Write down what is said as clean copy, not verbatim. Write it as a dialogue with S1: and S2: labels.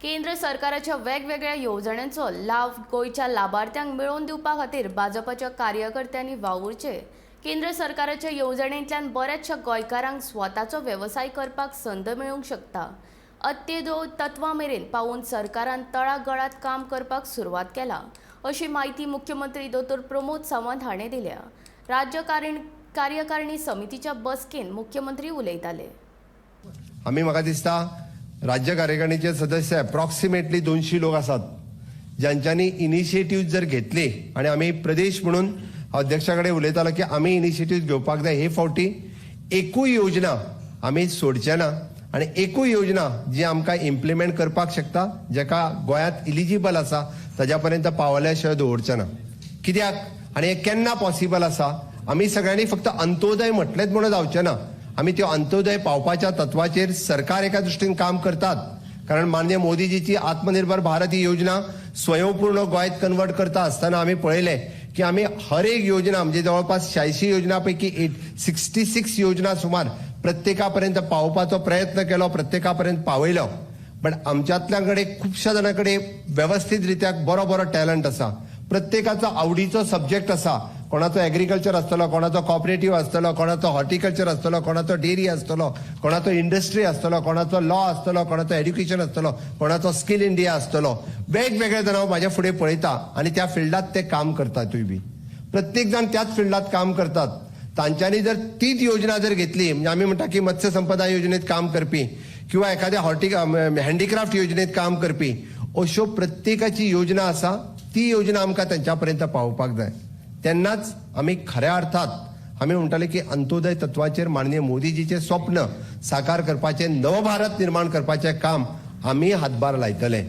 S1: केंद्र सरकाराच्या वेगवेगळ्या येवजण्यांचो लाव गोंयच्या लाबार्थ्यांक मेळोवन दिवपा खातीर भाजपाच्या कार्यकर्त्यांनी वावुरचे. केंद्र सरकाराच्या येवजणेंतल्यान बऱ्याचशा गोंयकारांक स्वताचो वेवसाय करपाक संद मेळूंक शकता. अंत्योदय तत्वा मेरेन पावोवन सरकारान तळागाळांत काम करपाक सुरवात केला, अशी म्हायती मुख्यमंत्री दोतोर प्रमोद सावंत हाणें दिल्या. राज्य कार्यकारिणी समितीच्या बसकेन मुख्यमंत्री उलयताले.
S2: आमी, म्हाका दिसता, राज्य कार्यकारिणीचे सदस्य अप्रॉक्सिमेटली 200 लोक आसात, ज्यांच्यांनी इनिशिएटीव जर घेतली आनी आमी प्रदेश म्हणून अध्यक्षा कडेन उलयतालो की आमी इनिशिएटीव घेवपाक जाय. हे फावटी एकूय योजना आमी सोडचे ना आनी एकूय योजना जी आमकां इम्प्लिमेंट करपाक शकता, जेका गोंयांत इलिजिबल आसा, ताज्या पर्यंत पावल्या शिवाय दवरचे ना. कित्याक आनी हें केन्ना पॉसिबल आसा? आमी सगळ्यांनी फक्त अंत्योदय म्हटलेंच म्हणून जावचें ना. आमी त्यो अंत्योदय पावपाच्या तत्वाचेर सरकार एका दृश्टीन काम करतात, कारण माननीय मोदीजीची आत्मनिर्भर भारत ही योजना स्वयंपूर्ण गोंयांत कन्वर्ट करता आसतना आमी पळयलें की आमी हर एक योजना, म्हणजे जवळपास 86 योजना पैकी 66 योजना सुमार प्रत्येका पर्यंत पावोवपाचो प्रयत्न केलो, प्रत्येका पर्यंत पावयलो. पण आमच्यातल्या कडेन, खुबश्या जाणां कडेन वेवस्थीत रित्या बरो बरो टॅलंट आसा. प्रत्येकाचो आवडीचो सब्जेक्ट आसा. कोणाचो एग्रीकल्चर आसतलो, कोणाचो कॉपरेटिव्ह आसतलो, कोणाचो हॉर्टिकल्चर आसतलो, कोणाचो डेअरी आसतलो, कोणाचो इंडस्ट्री आसतलो, कोणाचो लॉ आसतलो, कोणाचो एड्युकेशन आसतलो, कोणाचो स्किल इंडिया आसतलो. वेगवेगळे जाण हांव म्हाज्या फुडें पळयता आनी त्या फिल्डात ते काम करतातूय बी. प्रत्येक जाण त्याच फिल्डात काम करतात. तांच्यांनी जर तीच योजना जर घेतली, म्हणजे आमी म्हणटा की मत्स्य संपदा योजनेत काम करपी किंवा एखाद्या हँडीक्राफ्ट योजनेत काम करपी, अश्यो प्रत्येकाची योजना आसा. ती योजना आमकां तांच्या पर्यंत पावोवपाक जाय. तेन्नाच आमी खऱ्या अर्थात आमी म्हणटाले की अंत्योदय तत्वाचेर माननीय मोदीजीचें स्वप्न साकार करपाचें, नवभारत निर्माण करपाचें काम आमी हातभार लायतले.